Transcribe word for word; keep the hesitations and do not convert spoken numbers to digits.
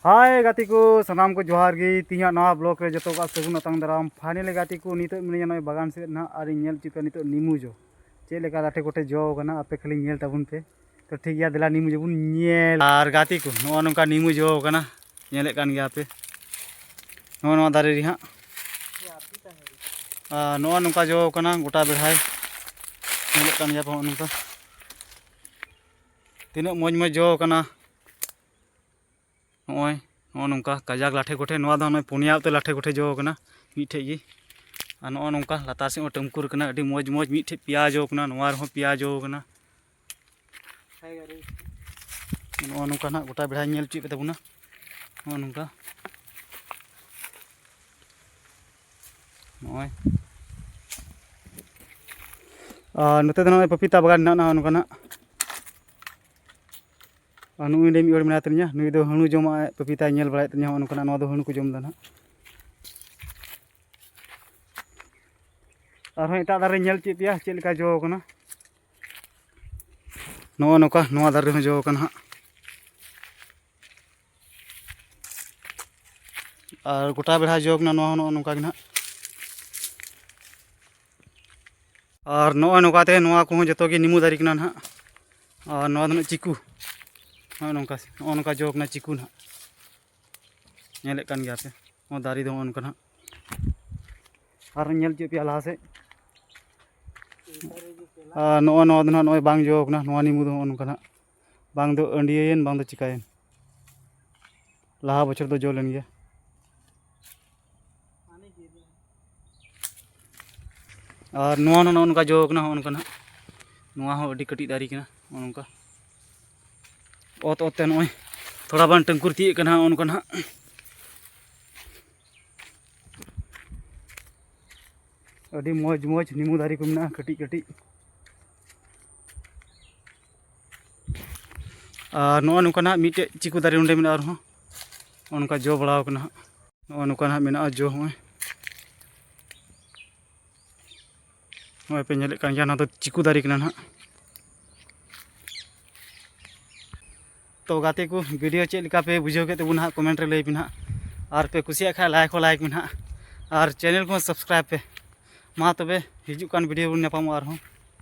ᱦᱟᱭ ᱜᱟᱛᱮ ᱠᱚ, ᱥᱟᱱᱟᱢ ᱠᱚ ᱡᱚᱦᱟᱨ ᱜᱮ᱾ ᱛᱤᱦᱤᱧᱟᱜ ᱱᱚᱣᱟ ᱵᱞᱚᱜ ᱨᱮ ᱡᱚᱛᱚ ᱠᱚᱣᱟᱜ ᱥᱟᱹᱜᱩᱱ ᱟᱛᱟᱝ ᱫᱟᱨᱟᱢ᱾ ᱯᱷᱟᱭᱱᱟᱞᱤ ᱜᱟᱛᱮ ᱠᱚ, ᱱᱤᱛᱚᱜ ᱢᱤᱱᱟᱹᱧᱟ ᱱᱚᱜᱼᱚᱭ ᱵᱟᱜᱟᱱ ᱥᱮᱫ ᱱᱟᱦᱟᱜ, ᱟᱨ ᱤᱧ ᱧᱮᱞ ᱦᱚᱪᱚ ᱯᱮᱭᱟ ᱱᱤᱛᱚᱜ ᱱᱤᱢᱩ ᱡᱚ ᱪᱮᱫ ᱞᱮᱠᱟ ᱞᱟᱴᱷᱮ ᱠᱚᱴᱷᱮ ᱡᱚ ᱟᱠᱟᱱᱟ᱾ ᱟᱯᱮ ᱠᱷᱟᱹᱞᱤ ᱧᱮᱞ ᱛᱟᱵᱚᱱ ᱯᱮ᱾ ᱛᱚ ᱴᱷᱤᱠ ᱜᱮᱭᱟ, ᱫᱮᱞᱟ ᱱᱤᱢᱩ ᱡᱚ ᱵᱚᱱ ᱧᱮᱞ᱾ ᱟᱨ ᱜᱟᱛᱮ ᱠᱚ, ᱱᱚᱜᱼᱚ ᱱᱚᱝᱠᱟ ᱱᱤᱢᱩ ᱡᱚ ᱟᱠᱟᱱᱟ, ᱧᱮᱞᱮᱫ ᱠᱟᱱ ᱜᱮᱭᱟ ᱯᱮ᱾ ᱱᱚᱜᱼᱚ ᱱᱚᱣᱟ ᱫᱟᱨᱮ ᱨᱮ ᱦᱟᱸᱜ, ᱟᱨ ᱱᱚᱜᱼᱚ ᱱᱚᱝᱠᱟ ᱡᱚ ᱟᱠᱟᱱᱟ ᱜᱚᱴᱟ ᱵᱮᱲᱦᱟᱭ, ᱧᱮᱞᱮᱫ ᱠᱟᱱ ᱜᱮᱭᱟ ᱯᱮ᱾ ᱱᱚᱜᱼᱚ ᱱᱚᱝᱠᱟ ᱛᱤᱱᱟᱹᱜ ᱢᱚᱡᱽ ᱢᱚᱡᱽ ᱡᱚ ᱟᱠᱟᱱᱟ᱾ ᱱᱚᱜᱼᱚᱭ ᱱᱚᱜᱼᱚ ᱱᱚᱝᱠᱟ ᱠᱟᱡᱟᱠ ᱞᱟᱴᱷᱮ ᱠᱚᱴᱷᱮ᱾ ᱱᱚᱣᱟ ᱫᱚ ᱱᱚᱜᱼᱚᱭ ᱯᱩᱱᱭᱟ ᱩᱛᱟᱹᱨ ᱞᱟᱴᱷᱮ ᱠᱚᱴᱷᱮ ᱡᱚ ᱠᱟᱱᱟ ᱢᱤᱫᱴᱷᱮᱡ ᱜᱮ᱾ ᱟᱨ ᱱᱚᱜᱼᱚ ᱱᱚᱝᱠᱟ ᱞᱟᱛᱟᱨ ᱥᱮᱫ ᱦᱚᱸ ᱴᱟᱹᱢᱠᱩᱨ ᱠᱟᱱᱟ, ᱟᱹᱰᱤ ᱢᱚᱡᱽ ᱢᱚᱡᱽ᱾ ᱢᱤᱫᱴᱷᱮᱡ ᱯᱮᱭᱟ ᱡᱚ ᱠᱟᱱᱟ, ᱱᱚᱣᱟ ᱨᱮᱦᱚᱸ ᱯᱮᱭᱟ ᱡᱚ ᱠᱟᱱᱟ᱾ ᱱᱚᱜᱼᱚ ᱱᱚᱝᱠᱟ ᱱᱟᱦᱟᱜ ᱜᱚᱴᱟ ᱵᱮᱲᱦᱟᱧ ᱧᱮᱞ ᱦᱚᱪᱚᱭᱮᱫ ᱯᱮ ᱛᱟᱵᱚᱱᱟ᱾ ᱱᱚᱜᱼᱚ ᱱᱚᱝᱠᱟ ᱱᱚᱜᱼᱚᱭ᱾ ᱟᱨ ᱱᱚᱛᱮ ᱫᱚ ᱱᱚᱜᱼᱚᱭ ᱯᱟᱯᱤᱛᱟ ᱵᱟᱜᱟᱱ ᱢᱮᱱᱟᱜᱼᱟ ᱱᱚᱜᱼᱚ ᱱᱚᱝᱠᱟ ᱱᱟᱦᱟᱜ᱾ ᱟᱨ ᱱᱩᱭ ᱚᱸᱰᱮ ᱢᱤᱫ ᱦᱚᱲ ᱢᱮᱱᱟᱭ ᱛᱟᱹᱞᱤᱧᱟ, ᱱᱩᱭ ᱫᱚ ᱦᱟᱹᱬᱩ ᱡᱚᱢᱟᱜ ᱯᱟᱯᱤᱛᱟᱭ ᱧᱮᱞ ᱵᱟᱲᱟᱭᱮᱫ ᱛᱟᱹᱞᱤᱧᱟ᱾ ᱱᱚᱜᱼᱚ ᱱᱚᱝᱠᱟᱱᱟᱜ, ᱱᱚᱣᱟ ᱫᱚ ᱦᱟᱹᱬᱩ ᱠᱚ ᱡᱚᱢ ᱮᱫᱟ ᱱᱟᱦᱟᱜ᱾ ᱟᱨᱦᱚᱸ ᱮᱴᱟᱜ ᱫᱟᱨᱮ ᱧᱮᱞ ᱦᱚᱪᱚᱭᱮᱫ ᱯᱮᱭᱟ ᱪᱮᱫ ᱞᱮᱠᱟ ᱡᱚ ᱟᱠᱟᱱᱟ᱾ ᱱᱚᱜᱼᱚ ᱱᱚᱝᱠᱟ ᱱᱚᱣᱟ ᱫᱟᱨᱮ ᱦᱚᱸ ᱡᱚ ᱟᱠᱟᱱᱟ ᱦᱟᱸᱜ᱾ ᱟᱨ ᱜᱚᱴᱟ ᱵᱮᱲᱦᱟ ᱡᱚ ᱠᱟᱱᱟ ᱱᱚᱣᱟ ᱦᱚᱸ ᱱᱚᱜᱼᱚ ᱱᱚᱝᱠᱟ ᱜᱮ ᱱᱟᱦᱟᱜ᱾ ᱟᱨ ᱱᱚᱜᱼᱚᱭ ᱱᱚᱝᱠᱟᱛᱮ ᱱᱚᱣᱟ ᱠᱚᱦᱚᱸ ᱡᱚᱛᱚ ᱜᱮ ᱱᱤᱢᱩ ᱫᱟᱨᱮ ᱠᱟᱱᱟ ᱱᱟᱦᱟᱜ᱾ ᱟᱨ ᱱᱚᱣᱟ ᱫᱚ ᱱᱟᱦᱟᱜ ᱪᱤᱠᱩ, ᱱᱚᱜᱼᱚᱭ ᱱᱚᱝᱠᱟ, ᱱᱚᱜᱼᱚ ᱱᱚᱝᱠᱟ ᱡᱚ ᱠᱟᱱᱟ ᱪᱤᱠᱩ ᱱᱟᱦᱟᱜ᱾ ᱧᱮᱞᱮᱫ ᱠᱟᱱ ᱜᱮᱭᱟ ᱯᱮ, ᱱᱚᱣᱟ ᱫᱟᱨᱮ ᱫᱚ ᱱᱚᱜᱼᱚ ᱱᱚᱝᱠᱟ ᱱᱟᱦᱟᱜ᱾ ᱟᱨ ᱧᱮᱞ ᱦᱚᱪᱚᱭᱮᱫ ᱯᱮᱭᱟ ᱞᱟᱦᱟ ᱥᱮᱫ᱾ ᱟᱨ ᱱᱚᱜᱼᱚᱭ ᱱᱚᱣᱟ ᱫᱚ ᱱᱟᱦᱟᱜ ᱱᱚᱜᱼᱚᱭ ᱵᱟᱝ ᱡᱚ ᱠᱟᱱᱟ, ᱱᱚᱣᱟ ᱱᱤᱢᱩ ᱫᱚ ᱱᱚᱜᱼᱚ ᱱᱚᱝᱠᱟ ᱱᱟᱦᱟᱜ᱾ ᱵᱟᱝ ᱫᱚ ᱟᱹᱰᱤᱭᱟᱹᱭᱮᱱ, ᱵᱟᱝ ᱫᱚ ᱪᱤᱠᱟᱹᱭᱮᱱ᱾ ᱞᱟᱦᱟ ᱵᱚᱪᱷᱚᱨ ᱫᱚ ᱡᱚ ᱞᱮᱱ ᱜᱮᱭᱟ᱾ ᱟᱨ ᱱᱚᱣᱟ ᱦᱚᱸ ᱱᱚᱜᱼᱚ ᱱᱚᱝᱠᱟ ᱡᱚ ᱠᱟᱱᱟ, ᱱᱚᱜᱼᱚ ᱱᱚᱝᱠᱟ ᱱᱟᱦᱟᱜ᱾ ᱱᱚᱣᱟ ᱦᱚᱸ ᱟᱹᱰᱤ ᱠᱟᱹᱴᱤᱡ ᱫᱟᱨᱮ ᱠᱟᱱᱟ, ᱱᱚᱜᱼᱚ ᱱᱚᱝᱠᱟ᱾ ᱚᱛ ᱚᱛ ᱛᱮ ᱱᱚᱜᱼᱚᱭ ᱛᱷᱚᱲᱟ ᱵᱟᱝ ᱴᱟᱹᱝᱠᱩᱨ ᱛᱤᱭᱟᱹᱜ ᱠᱟᱱᱟ, ᱱᱚᱜᱼᱚ ᱱᱚᱝᱠᱟ ᱱᱟᱦᱟᱜ᱾ ᱟᱹᱰᱤ ᱢᱚᱡᱽ ᱢᱚᱡᱽ ᱱᱤᱢᱩ ᱫᱟᱨᱮ ᱠᱚ ᱢᱮᱱᱟᱜᱼᱟ, ᱠᱟᱹᱴᱤᱡ ᱠᱟᱹᱴᱤᱡ᱾ ᱟᱨ ᱱᱚᱜᱼᱚ ᱱᱚᱝᱠᱟ ᱱᱟᱦᱟᱜ ᱢᱤᱫᱴᱮᱡ ᱪᱤᱠᱩ ᱫᱟᱨᱮ ᱱᱚᱸᱰᱮ ᱢᱮᱱᱟᱜᱼᱟ ᱟᱨᱦᱚᱸ᱾ ᱱᱚᱜᱼᱚ ᱱᱚᱝᱠᱟ ᱡᱚ ᱵᱟᱲᱟᱣ ᱠᱟᱱᱟ ᱦᱟᱸᱜ᱾ ᱱᱚᱜᱼᱚ ᱱᱚᱝᱠᱟ ᱱᱟᱦᱟᱜ ᱢᱮᱱᱟᱜᱼᱟ ᱡᱚ, ᱱᱚᱜᱼᱚᱭ᱾ ᱱᱚᱜᱼᱚᱭ ᱯᱮ ᱧᱮᱞᱮᱫ ᱠᱟᱱ ᱜᱮᱭᱟ, ᱱᱚᱣᱟ ᱫᱚ ᱪᱤᱠᱩ ᱫᱟᱨᱮ ᱠᱟᱱᱟ ᱱᱟᱦᱟᱜ᱾ ᱛᱚ ᱜᱟᱛᱮ ᱠᱚ, video ᱪᱮᱫ ᱞᱮᱠᱟ ᱯᱮ ᱵᱩᱡᱷᱟᱹᱣ ᱠᱮᱫ ᱛᱟᱵᱚᱱᱟ ᱦᱟᱸᱜ, comment ᱨᱮ ᱞᱟᱹᱭ ᱯᱮ ᱱᱟᱦᱟᱜ᱾ ᱟᱨ ᱯᱮ ᱠᱩᱥᱤᱭᱟᱜ ᱠᱷᱟᱡ like ᱦᱚᱸ like ᱯᱮ ᱱᱟᱦᱟᱜ, ᱟᱨ channel ᱠᱚᱦᱚᱸ subscribe ᱯᱮ᱾ ᱢᱟ ᱛᱚᱵᱮ, ᱦᱤᱡᱩᱜ ᱠᱟᱱ video ᱵᱚᱱ ᱧᱟᱯᱟᱢᱚᱜᱼᱟ ᱟᱨᱦᱚᱸ᱾